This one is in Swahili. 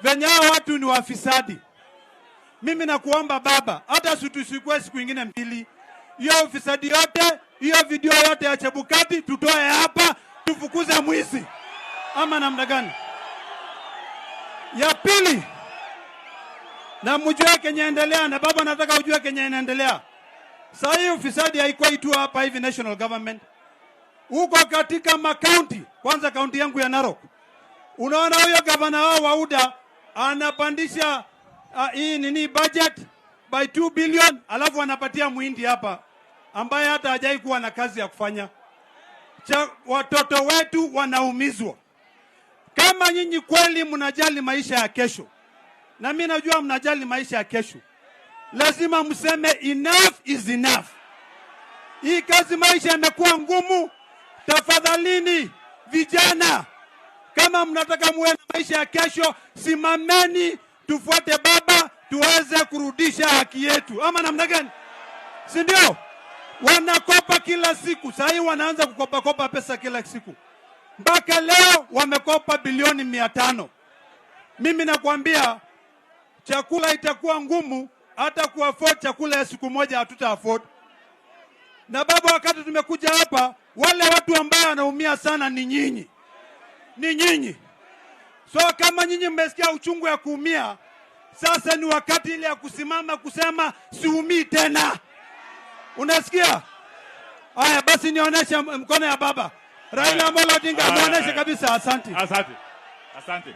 Venye hao watu ni wafisadi. Mimi nakuomba baba, hata tusikue siku ingine mbili, hiyo ufisadi yote, hiyo video yote ya Chebukati tutoe hapa, tufukuze mwizi, ama namna gani? Ya pili, na mjue kenye endelea, na baba, nataka ujue kenye inaendelea. Saa hii ufisadi haikuwa tu hapa hivi national government, huko katika makaunti. Kwanza kaunti yangu ya Narok, unaona huyo gavana wao wa UDA anapandisha hii nini budget by 2 billion, alafu anapatia muhindi hapa ambaye hata hajai kuwa na kazi ya kufanya. Cha, watoto wetu wanaumizwa. Kama nyinyi kweli mnajali maisha ya kesho, na mimi najua mnajali maisha ya kesho, lazima mseme enough is enough. Hii kazi maisha yamekuwa ngumu. Tafadhalini vijana, kama mnataka muwe na maisha ya kesho, simameni tufuate baba, tuweze kurudisha haki yetu, ama namna gani? Si ndio? Wanakopa kila siku, saa hii wanaanza kukopa kopa pesa kila siku, mpaka leo wamekopa bilioni 500. Mimi nakwambia chakula itakuwa ngumu, hata ku afford chakula ya siku moja hatuta afford. Na baba, wakati tumekuja hapa, wale watu ambao wanaumia sana ni nyinyi, ni nyinyi. So kama nyinyi mmesikia uchungu ya kuumia, sasa ni wakati ile ya kusimama kusema siumii tena. Unasikia? Haya basi, nionyeshe mkono ya baba Raila Amolo Odinga, Haya, muoneshe haya. kabisa. Asante. Asante. Asante.